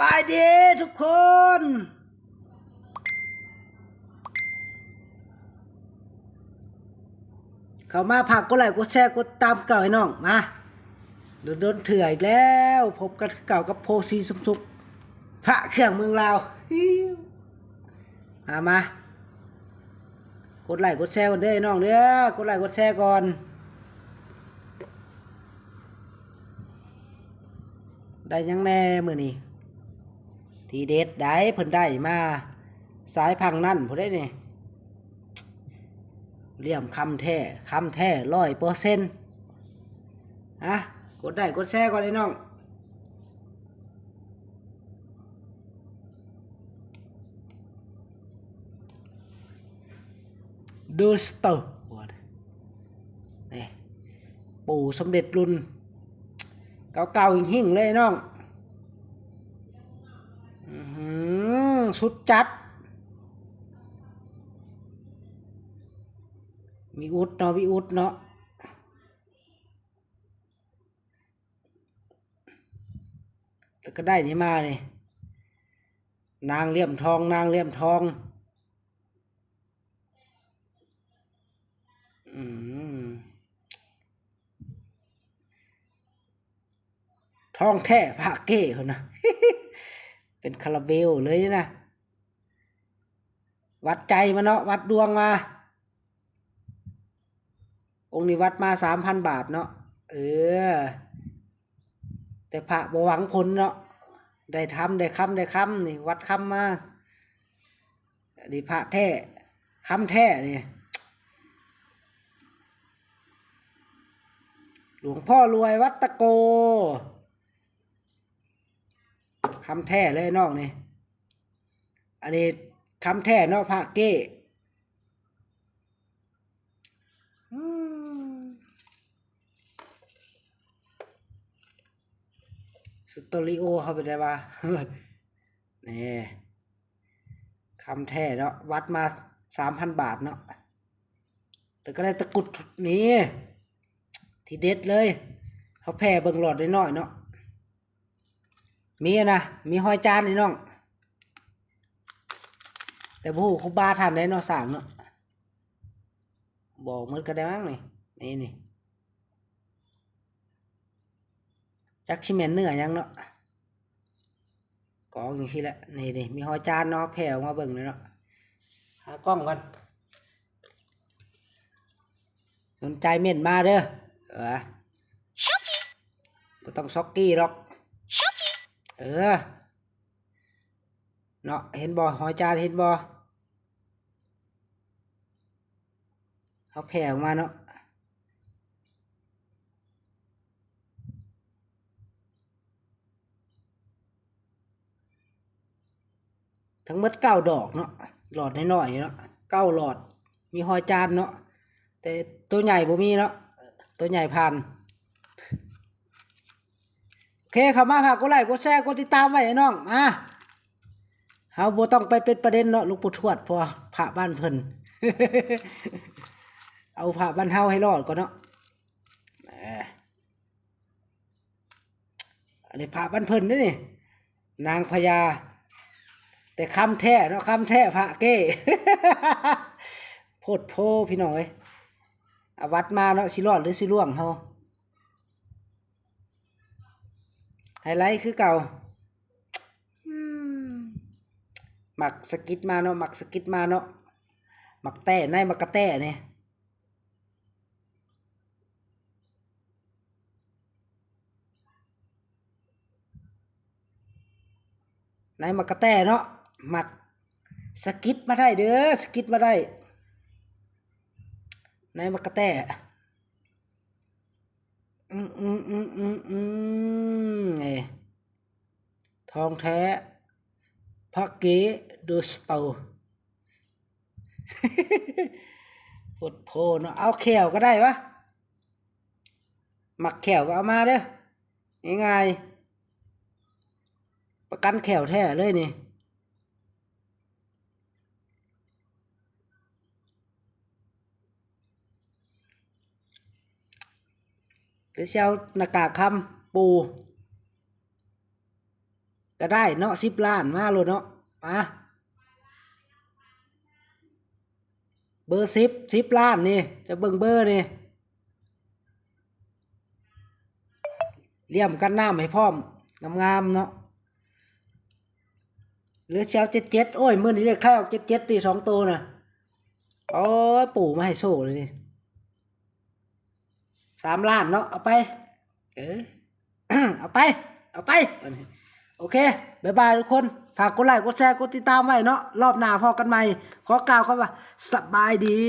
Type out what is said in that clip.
ບາຍດີທຸກຄົນ ເຂົ້າມາຝາກກົດໄລກົດແຊ ກົດຕາມຄືເກົ່າໃຫ້ນ້ອງ ມາ ດົນໆເທື່ອອີກແລ້ວ ພົບກັນຄືເກົ່າກັບໂພສີສົມສຸກ ພະເຄື່ອງເມືອງລາວ ມາ ມາ ກົດໄລກົດແຊກ່ອນເດີນ້ອງເດີ ກົດໄລກົດແຊກ່ອນ ໄດ້ຫຍັງແດ່ມື້ນີ້ ທີເດັດໃດ໋ ເພິ່ນໄດ້ມາ ສາຍພັງນັ້ນພຸ້ນເດ້ນີ້ ຫຼ່ຽມຄຳແທ້ ຄຳແທ້ຮ້ອຍເປີເຊັນ ຮະ ກົດໄລກົດແຊກ່ອນເດີນ້ອງ. ດູສໂຕ ນີ້ ປູ່ສົມເດັດລຸນ ເກົ່າໆຫິ້ງໆເລີຍນ້ອງ ອືຫື ສຸດຈັດ ວິອຸດເນາະ ວິອຸດເນາະ. ແລ້ວກໍໄດ້ນີ້ມານີ້ ນາງຫຼ່ຽມທອງ ນາງຫຼ່ຽມທອງ ອືມ ທອງແທ້ພະເກ້ພຸ້ນນະ ເປັນຄາລາເບວເລີຍນະ ວັດໃຈມາເນາະ ວັດດວງມາ. ອົງນີ້ວັດມາສາມພັນບາດເນາະ ເອີ ແຕ່ພະບໍ່ຫວັງຜົນເນາະ ໄດ້ທຳ ໄດ້ຄຳ ໄດ້ຄຳ ນີ້ວັດຄຳມາ ອັນນີ້ພະແທ້ ຄຳແທ້ນີ້ ຫຼວງພໍ່ລວຍວັດຕະໂກ ຄຳແທ້ເລີຍນ້ອງນີ້ ອັນນີ້ຄຳແທ້ເນາະ ພະເກ້. ອືມ ສະຕູດິໂອເຮົາເປັນໄດວະ ນີ້ ຄຳແທ້ເນາະ ວັດມາສາມພັນບາດເນາະ ແຕ່ກໍໄດ້ຕະກຸດນີ້ ທີເດັດເລີຍ ເຮົາແຜ່ເບິ່ງຫຼອດນ້ອຍໆເນາະ. ມີນະ ມີຮອຍຈານນີ້ນ້ອງ ແຕ່ບໍ່ຮູ້ຄູບາທ່ານໃດເນາະສ້າງເນາະ ບອກໝົດກໍໄດ້ມັ້ງນີ້ ນີ້ ນີ້ ຈັກຊິແມ່ນເນື້ອຫຍັງເນາະ ກອງຈັ່ງຊີ້ແຫຼະ ນີ້ໆ ມີຮອຍຈານເນາະ ແຜ່ອອກມາເບິ່ງເລີຍເນາະ ຫາກ້ອງກ່ອນ. ສົນໃຈເມັ້ນມາເດີ ເອີ ບໍ່ຕ້ອງຊັອກກີ້ດອກ ເອີ ເນາະ ເຫັນບໍ່ ຮອຍຈານເຫັນບໍ່ ເຮົາແຜ່ອອກມາເນາະ. ທັງໝົດເກົ້າດອກເນາະ ຫຼອດນ້ອຍໆເນາະ ເກົ້າຫຼອດ ມີຮອຍຈານເນາະ ແຕ່ໂຕໃຫຍ່ບໍ່ມີເນາະ ໂຕໃຫຍ່ຜ່ານ. ໂອເຄ ເຂົ້າມາຝາກກົດໄລກົດແຊ ກົດຕິດຕາມໄວ້ນ້ອງ ມາ ເຮົາບໍ່ຕ້ອງໄປເປັນປະເດັນເນາະ ຫຼວງປູ່ທວດ ເພາະວ່າພະບ້ານເພິ່ນ ເອົາພະບ້ານເຮົາໃຫ້ລອດກ່ອນເນາະ. ອັນນີ້ພະບ້ານເພິ່ນເດ້ນີ້ ນາງພະຍາ ແຕ່ຄຳແທ້ເນາະ ຄຳແທ້ພະເກ້ ໂພດໂພພີ່ນ້ອງເອີຍ ອາວັດມາເນາະ ຊິລອດຫຼືຊິລ່ວງເຮົາ ໄຮໄລຄືເກົ່າ ອືມ ໝາກສະກິດມາເນາະ ໝາກສະກິດມາເນາະ ໝາກແຕ້ ໃນໝາກກະແຕ້ນີ້. ໃນໝາກກະແຕ້ເນາະ ໝາກ ສະກິດມາໄດ້ເດີ ສະກິດມາໄດ້ ໃນໝາກກະແຕ້ ອືມໆໆໆ ເອີ ທອງແທ້ ພະເກໂດສໂຕ ໂພດໂພເນາະ ເອົາແຂ້ວກໍໄດ້ວະ ມັກແຂ້ວກໍເອົາມາເດີ ງ່າຍໆ ປະກັນແຂ້ວແທ້ເລີຍນີ້. ຫຼືຊິເອົາໜ້າກາກຄຳປູ່ ກໍໄດ້ເນາະ ສິບລ້ານ ມາໂລດເນາະ ມາ ເບີສິບ ສິບລ້ານນີ້ ຈະເບິ່ງເບີນີ້ ລ້ຽມກັນນ້ຳໃຫ້ພ້ອມ ງາມໆເນາະ ຫຼືຊິເອົາເຈັດເຈັດ ໂອ້ຍ ມື້ນີ້ເລກທ້າຍອອກເຈັດເຈັດຕິ ສອງໂຕນະ ໂອ້ຍ ປູມາໃຫ້ໂຊເລີຍນີ້ ສາມລ້ານເນາະ ເອົາໄປ ເອີ ເອົາໄປ ເອົາໄປ ໂອເຄ ບາຍບາຍທຸກຄົນ ຝາກກົດໄລ ກົດແຊ ກົດຕິດຕາມໄວ້ເນາະ ລອບໜ້າພໍ້ກັນໃໝ່ ຂໍກ່າວຄຳວ່າ ສະບາຍດີ.